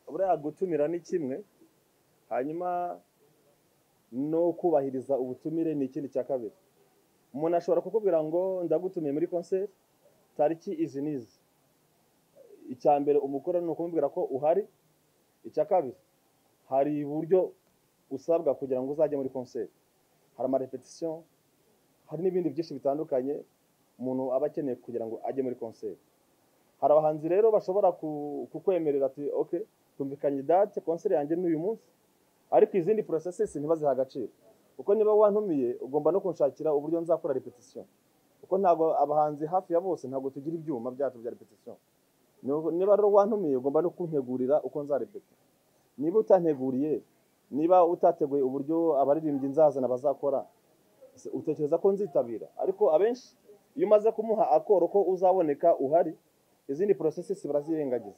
Buriya gutumira ni kimwe, hanyuma no kubahiriza ubutumire ni ikindi cya kabiri. Umuntu ashobora kukubwira ngo ndagutumiye muri concert tariki izi n'izi. Icya mbere umukora ni ukumubwira ko uhari. Icya kabiri, hari uburyo usabwa kugira ngo uzajye muri concert, hari amarepetition, hari n'ibindi byinshi bitandukanye umuntu aba akeneye kugira ngo ajye muri concert. Hari abahanzi rero bashobora kukwemerera ati okay, tumvikanye date, concert yanjye ni uyu munsi, ariko izindi processes ntibaziha agaciro, kuko niba wantumiye ugomba no kunshakira uburyo nzakora repetition, kuko ntabwo abahanzi hafi ya bose ntabwo tugira ibyuma byacu bya repetition. Niba rero wantumiye ugomba no kuntegurira uko nzarepeta. Niba utanteguriye, niba utateguye uburyo abaririmbyi nzazana bazakora, utekereza ko nzitabira? Ariko abenshi iyo umaze kumuha akoro ko uzaboneka uhari, izindi processes barazirengagiza,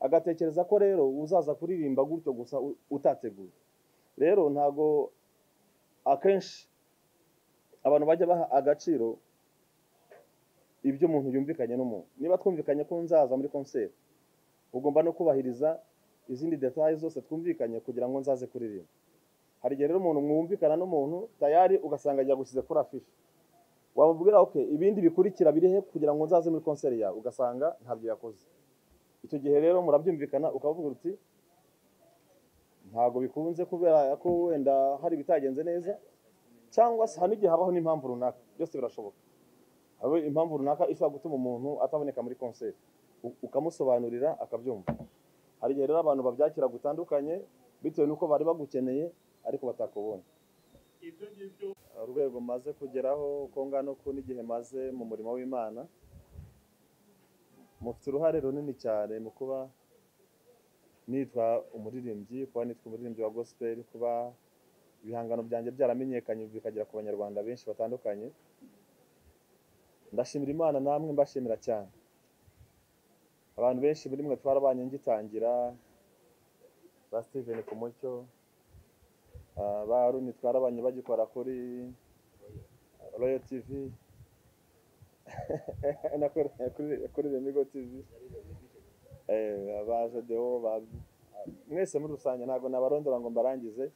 agatekereza ko rero uzaza kuririmba gutyo gusa utateguye. Rero ntago akenshi abantu bajya baha agaciro ibyo umuntu yumvikanye n'umuntu. Niba twumvikanye ko nzaza muri concert, ugomba no kubahiriza izindi details zose twumvikanye kugira ngo nzaze kuririmba. Hari igihe rero umuntu mwumvikana n'umuntu tayari ugasanga yagushyize kuri affiche, wamubwira okay, ibindi bikurikira biri he kugira ngo nzaze muri concert yawe, ugasanga ntabyo yakoze. Icyo gihe rero murabyumvikana, ukavuga uti ntago bikunze kubera ko wenda hari ibitagenze neza, cyangwa se hari n'igihe habaho n'impamvu runaka. Byose birashoboka, haba impamvu runaka ishobora gutuma umuntu ataboneka muri concert, ukamusobanurira akabyumva. Hari igihe rero abantu babyakira gutandukanye bitewe n'uko bari bagukeneye ariko batakubonye. Ibyo ngibyo. Urwego maze kugeraho uko ngana uku n'igihe maze mu murimo w'Imana, mufite uruhare runini cyane mu kuba nitwa umuririmbyi, kuba nitwa umuririmbyi wa gospel, kuba ibihangano byanjye byaramenyekanye bikagera ku banyarwanda benshi batandukanye. Ndashimira Imana, namwe mbashimira cyane. Abantu benshi muri mwe twarabanye ngitangira, ba Steven Kumucyo, ba Aruni twarabanye bagikora kuri Royal TV na kuri Remigo TV, ba Jadeo, ba mwese muri rusange ntabwo nabarondora ngo mbarangize.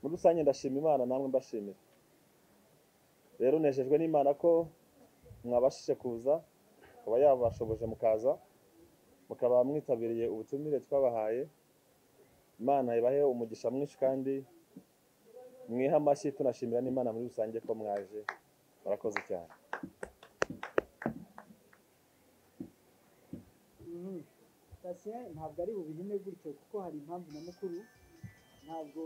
Muri rusange ndashima Imana, namwe mbashimira. Rero nejejwe n'Imana ko mwabashije kuza, akaba yabashoboje mukaza, mukaba mwitabiriye ubutumire twabahaye. Imana ibahe umugisha mwinshi kandi mwiha amashyi, tunashimira n'Imana muri rusange ko mwaje. Murakoze cyane. Patient ntabwo ari bubihine gutyo, kuko hari impamvu nyamukuru. Ntabwo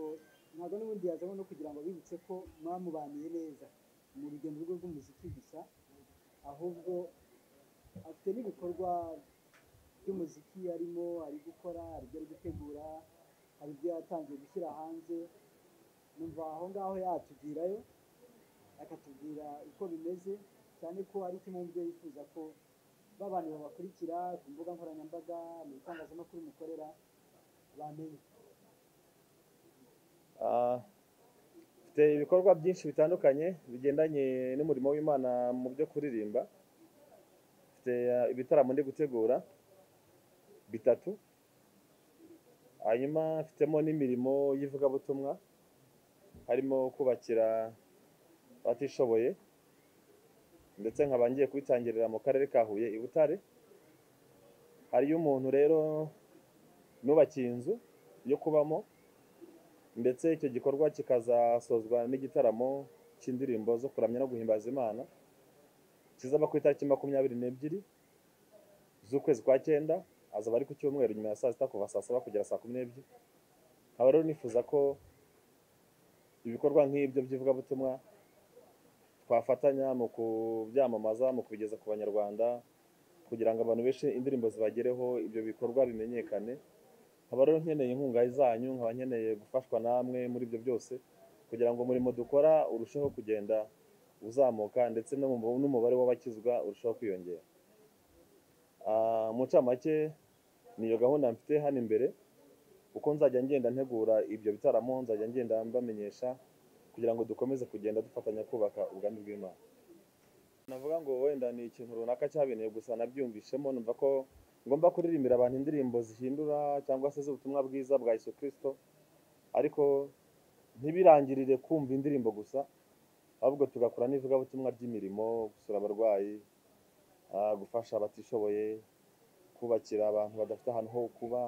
n'ubundi yazamo no kugira ngo bibutse ko mwamubaniye neza mu rugendo rwe rw'umuziki gusa, ahubwo afite n'ibikorwa by'umuziki arimo ari gukora, hari ibyo ari gutegura, hari ibyo yatangiye gushyira hanze. Numva aho ngaho yatugirayo akatubwira uko bimeze, cyane ko ari kimwe mu byo yifuza ko b'abantu babakurikira ku mbuga nkoranyambaga, mu bitangazamakuru mukorera bamenye. Mfite ibikorwa byinshi bitandukanye bigendanye n'umurimo w'Imana mu byo kuririmba. Mfite ibitaramo ndi gutegura bitatu, hanyuma mfitemo n'imirimo y'ivugabutumwa, harimo kubakira abatishoboye, ndetse nkaba ngiye kubitangirira mu karere ka Huye i Butare. Hariyo umuntu rero nubakiye inzu yo kubamo, ndetse icyo gikorwa kikazasozwa n'igitaramo cy'indirimbo zo kuramya no guhimbaza Imana kizaba ku itariki 22 z'ukwezi kwa 9, azaba ari ku cyumweru nyuma ya saa 6 kuva saa 7 kugera saa 12. Nkaba rero nifuza ko ibikorwa nk'ibyo by'ivugabutumwa twafatanya mu kubyamamaza, mu kubigeza ku banyarwanda, kugira ngo abantu benshi indirimbo zibagereho, ibyo bikorwa bimenyekane. Nkaba rero nkeneye inkunga zanyu, nkaba nkeneye gufashwa namwe muri ibyo byose, kugira ngo umurimo dukora urusheho kugenda uzamuka, ndetse n'umubare w'abakizwa urusheho kwiyongera. Mu ncamake niyo gahunda mfite hano imbere, uko nzajya ngenda ntegura ibyo bitaramo, nzajya ngenda mbamenyesha kugira ngo dukomeze kugenda dufatanya kubaka ubwami bw'Imana. Navuga ngo wenda ni ikintu runaka cyabeneye gusa nabyumvishemo, numva ko ngomba kuririmbira abantu indirimbo zihindura cyangwa se z'ubutumwa bwiza bwa Yesu Kristo, ariko ntibirangirire kumva indirimbo gusa, ahubwo tugakora n'ivugabutumwa ry'imirimo, gusura abarwayi, gufasha abatishoboye, kubakira abantu badafite ahantu ho kuba,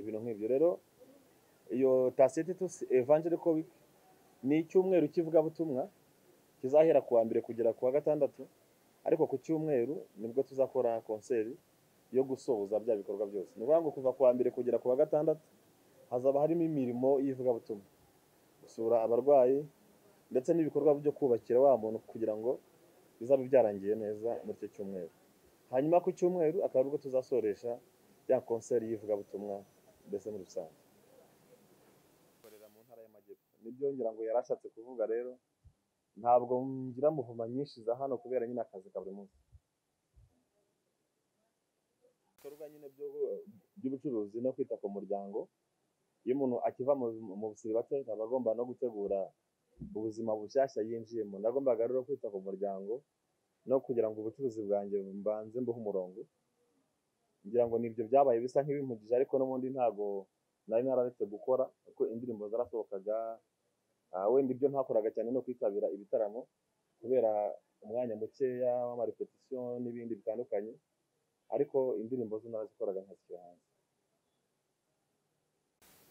ibintu nk'ibyo. Rero iyo Thacien Titus Evangelical Week ni icyumweru cy'ivugabutumwa kizahera ku wa mbere kugera ku wa gatandatu, ariko ku cyumweru nibwo tuzakora konseri yo gusoza bya bikorwa byose. Ni ukuvuga ngo kuva ku wa mbere kugera ku wa gatandatu hazaba harimo imirimo y'ivugabutumwa, gusura abarwayi ndetse n'ibikorwa byo kubakira wa muntu kugira ngo bizabe byarangiye neza muri icyo cyumweru. Hanyuma ku cyumweru akaba aribwo tuzasoresha ya konseri y'ivugabutumwa mbese muri rusange. Korera mu ntara y'Amajyepfo nibyo ngira ngo yarashatse kuvuga. Rero ntabwo ngira muvuma nyinshi za hano kubera nyine akazi ka buri munsi, ibikorwa nyine by'ubucuruzi no kwita ku muryango. Iyo umuntu akiva mu busiribateri aba agomba no gutegura ubuzima bushyashya yinjiyemo. Nagombaga rero kwita ku muryango no kugira ngo ubucuruzi bwanjye mbanze mbuhe umurongo. Ngira ngo nibyo byabaye bisa nk'ibimpugije, ariko n'ubundi ntago nari nararetse gukora kuko indirimbo zarasohokaga. Wenda ibyo ntakoraga cyane no kwitabira ibitaramo kubera umwanya mukeya w'amarepetisiyo n'ibindi bitandukanye, ariko indirimbo zo narazikoraga nkazishyira hanze.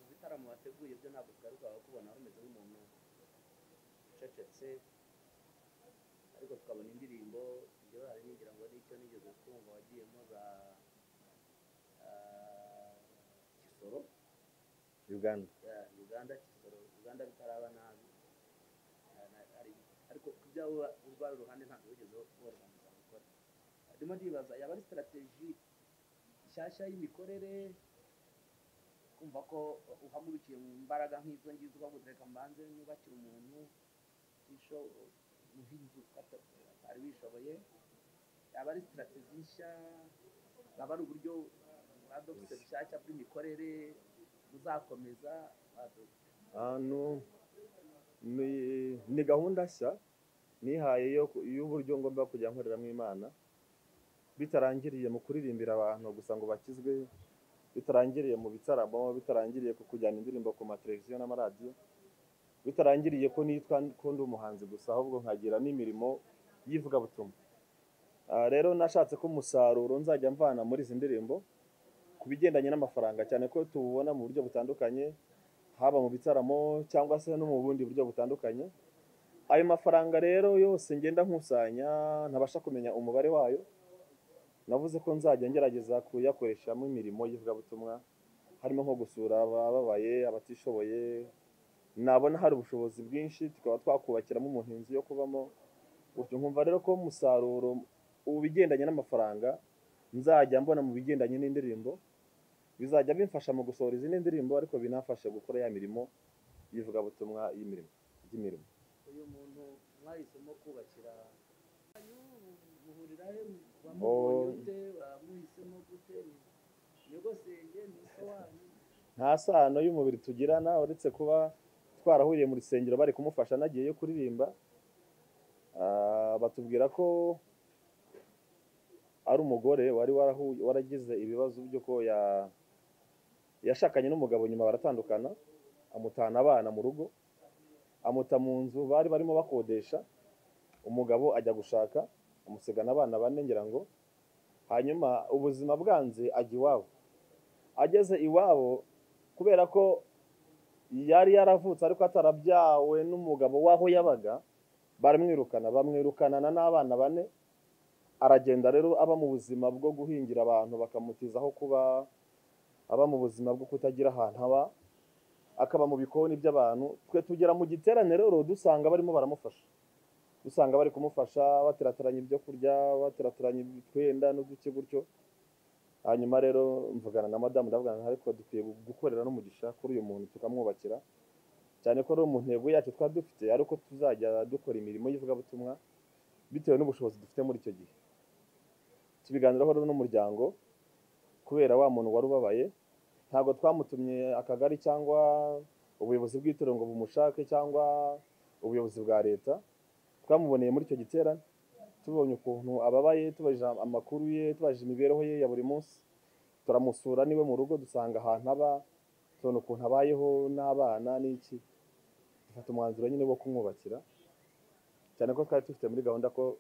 Mu bitaramo wateguye byo ntabwo tugaruka kubona rumeze nk'umuntu ucecetse, ariko tukabona indirimbo ibyo hari ngira ngo nicyo nigeze kumva wagiyemo za Kisoro, Uganda, Uganda, Kisoro, Uganda bitaraba nabi, ariko kubyawe urwa ruhande ntabwo wigeze worganiza gukora. Ndimo ndibaza yaba ari strategy nshyashya y'imikorere, kumva ko uhagurukiye mu mbaraga nk'izo ngizo ukavuga mbanze nubakira umuntu muhinzi atari wishoboye, yaba ari strategy nshya, yaba ari uburyo adopse bushyashya bw'imikorere buzakomeza? Ni gahunda nshya nihaye y'uburyo ngomba kujya nkoreramo Imana, bitarangiriye mu kuririmbira abantu gusa ngo bakizwe, bitarangiriye mu bitaramo, bitarangiriye ku kujyana indirimbo ku mateleviziyo n'amaradiyo, bitarangiriye ko nitwa ko ndi umuhanzi gusa, ahubwo nkagira n'imirimo y'ivugabutumwa. Rero nashatse ko umusaruro nzajya mvana muri izi ndirimbo ku bigendanye n'amafaranga, cyane ko tuwubona mu buryo butandukanye, haba mu bitaramo cyangwa se no mu bundi buryo butandukanye. Ayo mafaranga rero yose ngenda nkusanya ntabasha kumenya umubare wayo, navuze ko nzajya ngerageza kuyakoreshamo imirimo y'ivugabutumwa, harimo nko gusura abababaye, abatishoboye, nabona hari ubushobozi bwinshi tukaba twakubakiramo umuntu inzu yo kubamo. Gutyo nkumva rero ko umusaruro ubigendanye n'amafaranga nzajya mbona mu bigendanye n'indirimbo bizajya bimfasha mu gusohora izindi ndirimbo, ariko binafasha gukora ya mirimo y'ivugabutumwa y'imirimo. Uyu muntu mwahisemo kubakira muhurira he? Wamubonye wamuhisemo gute? Nyogosenge ni so wanyu? Nta sano y'umubiri tugirana, uretse kuba twarahuriye mu rusengero bari kumufasha nagiye yo kuririmba. Batubwira ko ari umugore wari waragize ibibazo by'uko yashakanye n'umugabo nyuma baratandukana, amutana abana mu rugo, amuta mu nzu bari barimo bakodesha, umugabo ajya gushaka amusigana abana bane ngira ngo. Hanyuma ubuzima bwanze ajya iwabo. Ageze iwabo, kubera ko yari yaravutse ariko atarabyawe n'umugabo w'aho yabaga, baramwirukana, bamwirukanana n'abana bane. Aragenda rero aba mu buzima bwo guhingira abantu bakamutizaho kuba, aba mu buzima bwo kutagira ahantu aba, akaba mu bikoni by'abantu. Twe tugera mu giterane rero dusanga barimo baramufasha, dusanga bari kumufasha baterateranya ibyo kurya, baterateranya utwenda n'uduke gutyo. Hanyuma rero mvugana na madamu, ndavugana ariko dukwiye gukorera n'umugisha kuri uyu muntu tukamwubakira, cyane ko rero mu ntego yacu twari dufite ariko tuzajya dukora imirimo y'ivugabutumwa bitewe n'ubushobozi dufite muri icyo gihe. Tubiganiraho rero n'umuryango, kubera wa muntu wari ubabaye ntabwo twamutumye akagari cyangwa ubuyobozi bw'itorero ngo bumushake cyangwa ubuyobozi bwa leta, twamuboneye muri icyo giterane. Tubonye ukuntu ababaye, tubajije amakuru ye, tubajije imibereho ye ya buri munsi, turamusura niwe mu rugo, dusanga ahantu aba, tubona ukuntu abayeho n'abana n'iki, dufata umwanzuro nyine wo kumwubakira, cyane ko twari dufite muri gahunda ko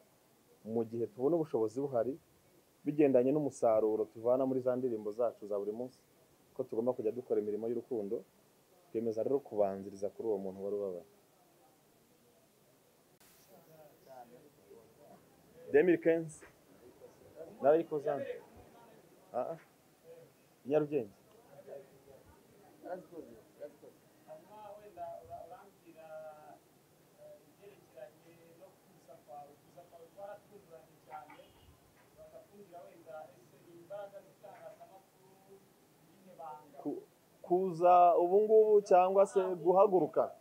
mu gihe tubona ubushobozi buhari bigendanye n'umusaruro tuvana muri za ndirimbo zacu za buri munsi, ko tugomba kujya dukora imirimo y'urukundo. Twemeza rero kubanziriza kuri uwo muntu wari ubabaye. 2015 narayikoze hano Nyarugenge. Kuza ubu ngubu cyangwa se guhaguruka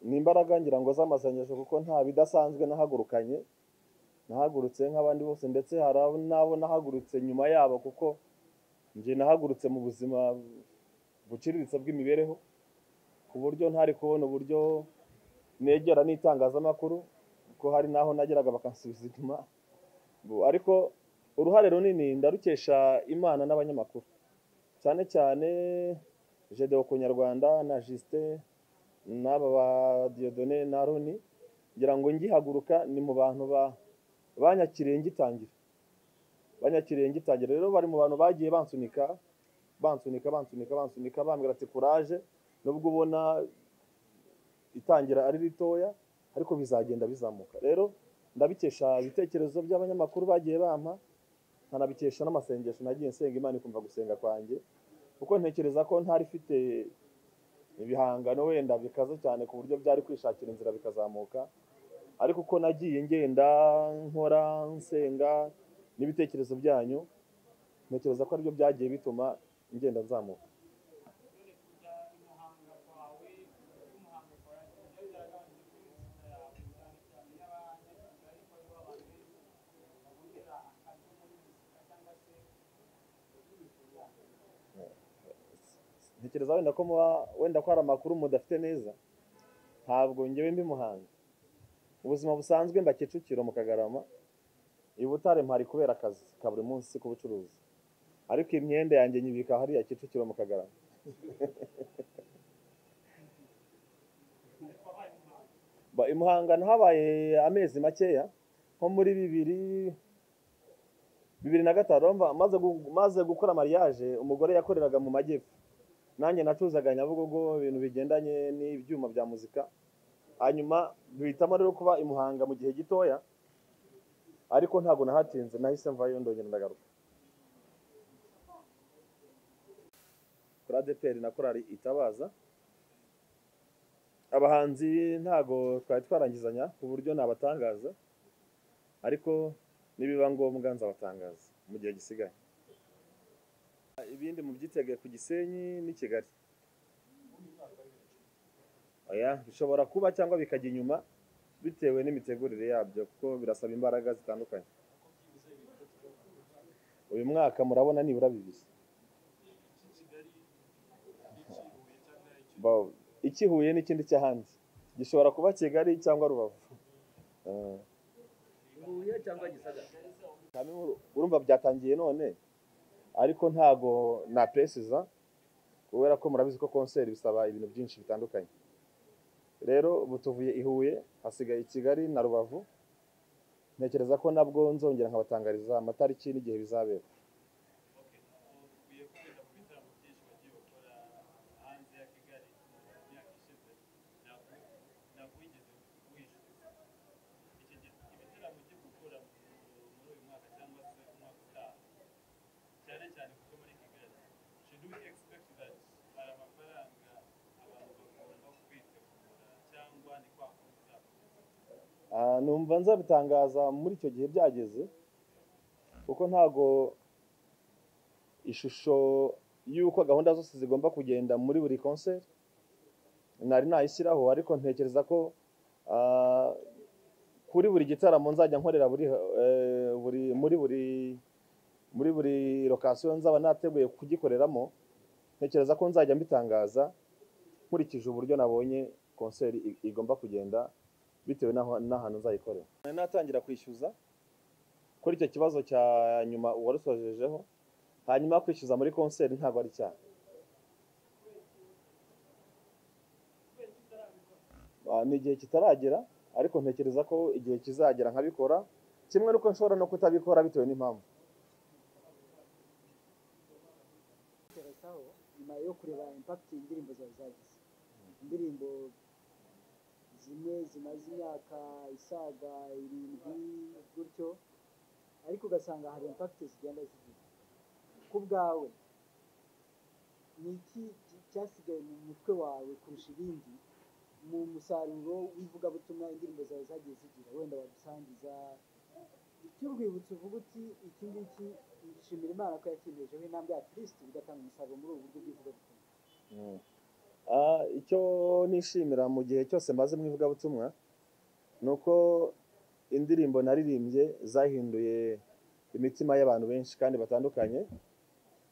ni imbaraga ngira ngo z'amasengesho, kuko nta bidasanzwe nahagurukanye, nahagurutse nk'abandi bose, ndetse hari n'abo nahagurutse nyuma yabo, kuko njye nahagurutse mu buzima buciriritse bw'imibereho, ku buryo ntari kubona uburyo negera n'itangazamakuru, kuko hari n'aho nageraga bakansubiza inyuma. Ariko uruhare runini ndarukesha Imana n'abanyamakuru, cyane cyane Gedeon Kunyarwanda na Justin n'aba ba Dieudonné na Roni. Ngira ngo ngihaguruka ni mu bantu banyakiriye ngitangira, rero bari mu bantu bagiye bansunika bambwira ati courage, nubwo ubona itangira ari ritoya ariko bizagenda bizamuka. Rero ndabikesha ibitekerezo by'abanyamakuru bagiye bampa, nkanabikesha n'amasengesho nagiye nsenga Imana ikumva gusenga kwanjye, kuko ntekereza ko ntari mfite ibihangano wenda bikaze cyane ku buryo byari kwishakira inzira bikazamuka, ariko uko nagiye ngenda nkora nsenga n'ibitekerezo byanyu, ntekereza ko aribyo byagiye bituma ngenda nzamuka. Ntekereza wenda ko wenda ko hari amakuru mudafite neza, ntabwo ngewe mbi Muhanga. Ubuzima busanzwe mba Kicukiro mu Kagarama, i Butare mpari kubera akazi ka buri munsi k'ubucuruzi, ariko imyenda yanjye nyibika hariya Kicukiro mu Kagarama. I Muhanga nahabaye amezi makeya, nko muri 2005 maze gukora mariage. Umugore yakoreraga mu majyepfo, nanjye nacuzaga Nyabugogo ibintu bigendanye n'ibyuma bya muzika, hanyuma duhitamo rero kuba i Muhanga mu gihe gitoya, ariko ntabwo nahatinze, nahise mvayo ndongera ndagaruka. Kuri ADEPR na korali Itabaza, abahanzi ntago twari twarangizanya ku buryo nabatangaza, ariko nibiba ngombwa nzabatangaza mu gihe gisigaye. Ibindi mubyitege ku Gisenyi n'i Kigali. Oya, bishobora kuba cyangwa bikajya inyuma bitewe n'imitegurire yabyo, kuko birasaba imbaraga zitandukanye. Uyu mwaka murabona nibura bibiri. Iki Huye n'ikindi cy'ahandi gishobora kuba Kigali cyangwa Rubavu. Huye cyangwa Gisagara. Urumva byatangiye none, ariko ntago na presiza kubera ko murabizi ko concert bisaba ibintu byinshi bitandukanye. Rero ubu tuvuye i Huye, hasigaye Kigali na Rubavu. Ntekereza ko nabwo nzongera nkabatangariza amatariki n'igihe bizabera. Numva nzabitangaza muri icyo gihe byageze, kuko ntago ishusho y'uko gahunda zose zigomba kugenda muri buri concert nari nayishyiraho, ariko ntekereza ko kuri buri gitaramo nzajya nkorera muri buri location nzaba nateguye kugikoreramo, ntekereza ko nzajya mbitangaza nkurikije uburyo nabonye concert igomba kugenda bitewe n'ahantu nzayikorera. Natangira kwishyuza kuri icyo kibazo cya nyuma uwarusojejeho, hanyuma kwishyuza muri concert ntabwo ari cyane. Ni igihe kitaragera, ariko ntekereza ko igihe kizagera nkabikora, kimwe nuko nshobora no kutabikora bitewe n'impamvu. Nyuma yo kureba impact indirimbo zawe zagize, indirimbo zimwe zimaze imyaka isaga 7 gutyo, ariko ugasanga hari impact zigenda zigira. Ku bwawe ni iki cyasigaye mu mutwe wawe kurusha ibindi mu musaruro w'ivugabutumwa indirimbo zawe zagiye zigira? Wenda wadusangiza icy'urwibutso uvuga uti iki ngiki nshimira Imana ko yakintejeho intambwe ya Kristo bigatanga umusaruro muri ubu buryo bw'ivugabutumwa. Icyo nishimira mu gihe cyose maze mu ivugabutumwa ni uko indirimbo naririmbye zahinduye imitima y'abantu benshi kandi batandukanye.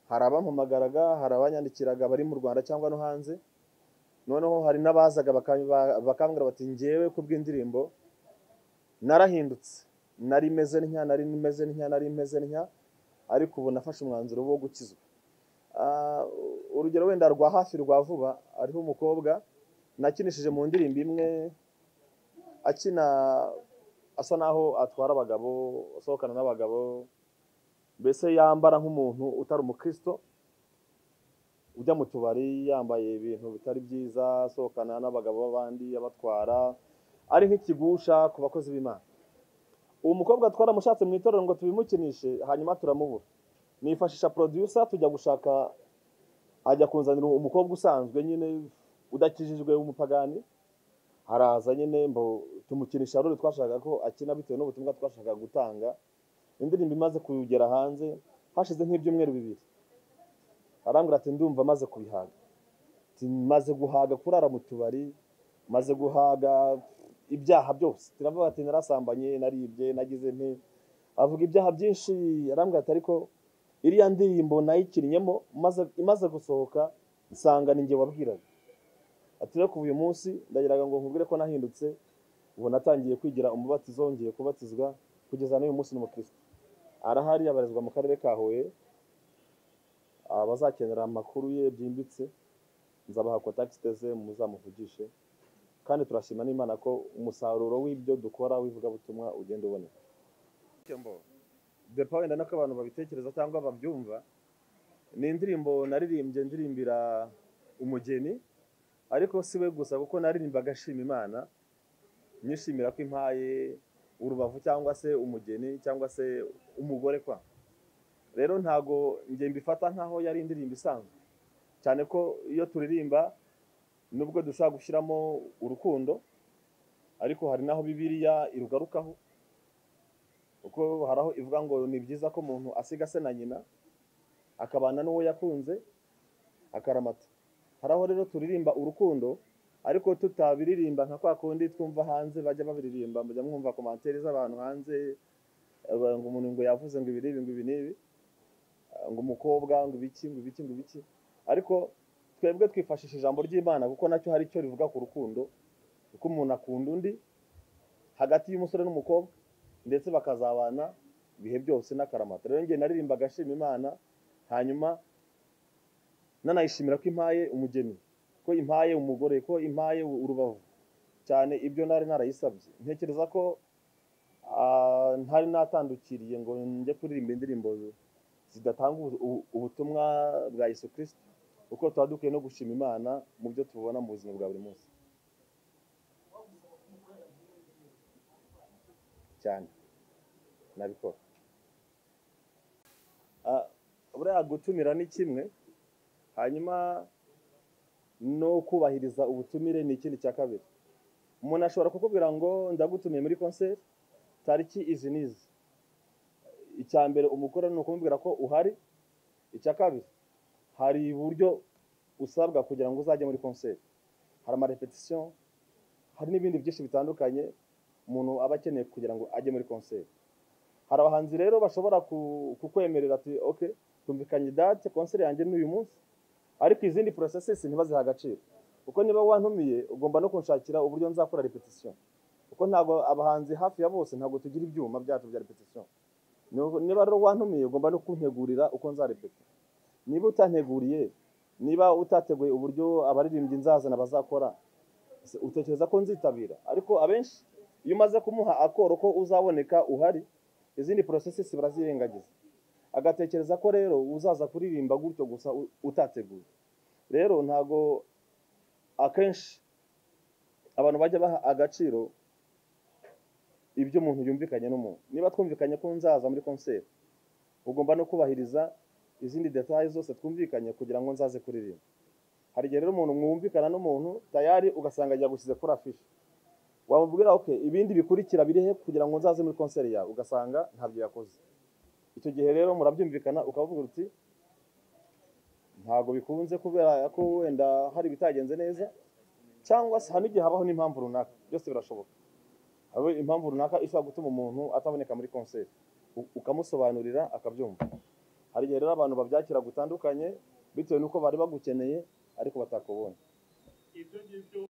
Hari abampamagaraga, hari abanyandikiraga bari mu Rwanda cyangwa no hanze, noneho hari n'abazaga bakambwira bati njyewe kubw'indirimbo narahindutse, nari meze ntya, nari meze ntya, nari meze ntya, ariko ubu nafashe umwanzuro wo gukizwa. Urugero wenda rwa hafi rwa vuba, ariho umukobwa nakinishije mu ndirimbo imwe akina asa naho atwara abagabo, asohokana n'abagabo, mbese yambara nk'umuntu utari umukristo, ujya mu tubari yambaye ibintu bitari byiza, asohokana n'abagabo b'abandi abatwara, ari nk'ikigusha ku bakozi b'Imana. Uwo mukobwa twaramushatse mu itorero ngo tubimukinishe, hanyuma turamubura. Nifashisha producer tujya gushaka, ajya kunzanira umukobwa usanzwe nyine udakijijwe w'umupagani, haraza nyine mbo tumukinisha role twashakaga ko akina bitewe n'ubutumwa twashakaga gutanga. Indirimbo imaze kugera hanze hashize nk'ibyumweru 2, arambwira ati ndumva maze kubihaga, maze guhaga kurara mu tubari, maze guhaga ibyaha byose. Tiravuga ati narasambanye, naribye, nagize nti, avuga ibyaha byinshi. Arambwira ati ariko iriya ndirimbo nayikinnyemo imaze gusohoka nsanga ni njye wabwiraga. Ati rero kuva uyu munsi ndagiraga ngo nkubwire ko nahindutse, ubu natangiye kwigira umubatizo, ngiye kubatizwa kugeza n'uyu munsi ni umukristo. Arahari, abarizwa mu karere ka Huye. Abazakenera amakuru ye byimbitse nzabaha contact ze muzamuvugishe. Kandi turashima n'Imana ko umusaruro w'ibyo dukora w'ivugabutumwa ugenda uboneka. The Power wenda nako abantu babitekereza cyangwa babyumva, ni indirimbo naririmbye ndirimbira umugeni, ariko si we gusa kuko naririmbaga ashima Imana, nyishimira ko impaye urubavu cyangwa se umugeni cyangwa se umugore kwa. Rero ntago njye mbifata nkaho yari indirimbo isanzwe, cyane ko iyo turirimba nubwo dushobora gushyiramo urukundo, ariko hari naho Bibiliya irugarukaho, kuko haraho ivuga ngo ni byiza ko umuntu asiga se na nyina akabana n'uwo yakunze akaramata. Haraho rero turirimba urukundo, ariko tutabiririmba nka kwa kundi twumva hanze bajya babiririmba, mujya mwumva commentaires z'abantu hanze ngo umuntu ngo yavuze ngo ibi n'ibi ngo ibi n'ibi, ngo umukobwa ngo ibiki ngo ibiki ngo ibiki, ariko twebwe twifashisha ijambo ry'Imana kuko nacyo hari icyo rivuga ku rukundo, uko umuntu akunda undi hagati y'umusore n'umukobwa, ndetse bakazabana ibihe byose n'akaramata. Rero njye naririmbaga ashima Imana, hanyuma nanayishimira ko impaye umugeni, ko impaye umugore, ko impaye urubavu, cyane ibyo nari narayisabye. Ntekereza ko ntari natandukiriye ngo njye kuririmba indirimbo zidatanga ubutumwa bwa Yesu Kristo, uko tuba dukwiye no gushima Imana mu byo tubona mu buzima bwa buri munsi. Cyane nabikora. Buriya gutumira ni kimwe, hanyuma no kubahiriza ubutumire ni ikindi cya kabiri. Umuntu ashobora kukubwira ngo ndagutumiye muri concert tariki izi n'izi. Icya mbere umukora ni ukumubwira ko uhari. Icya kabiri, hari uburyo usabwa kugira ngo uzajye muri concert, hari ama repetition, hari n'ibindi byinshi bitandukanye umuntu aba akeneye kugira ngo ajye muri concert. Hari abahanzi rero bashobora kukwemerera ati okay, tumvikanye date, concert yanjye ni uyu munsi, ariko izindi processes ntibaziha agaciro. Kuko niba wantumiye ugomba no kunshakira uburyo nzakora repetition, kuko ntabwo abahanzi hafi ya bose ntabwo tugira ibyuma byacu bya repetition. Niba rero wantumiye ugomba no kuntegurira uko nzarepeta. Niba utanteguriye, niba utateguye uburyo abaririmbyi nzazana bazakora, utekereza ko nzitabira? Ariko abenshi iyo umaze kumuha akoro ko uzaboneka uhari, izindi processes barazirengagiza, agatekereza ko rero uzaza kuririmba gutyo gusa utateguye. Rero ntago akenshi abantu bajya baha agaciro ibyo umuntu yumvikanye n'umuntu. Niba twumvikanye ko nzaza muri concert, ugomba no kubahiriza izindi details zose twumvikanye kugira ngo nzaze kuririmba. Hari igihe rero umuntu mwumvikana n'umuntu tayari ugasanga yagushyize kuri affiche, wamubwira okay ibindi bikurikira biri he kugira ngo nzaze muri concert yawe, ugasanga ntabyo yakoze. Icyo gihe rero murabyumvikana, ukavuga uti ntago bikunze kubera ko wenda hari ibitagenze neza, cyangwa se hari n'igihe habaho n'impamvu runaka. Byose birashoboka, haba impamvu runaka ishobora gutuma umuntu ataboneka muri concert, ukamusobanurira akabyumva. Hari igihe rero abantu babyakira gutandukanye bitewe n'uko bari bagukeneye ariko batakubonye.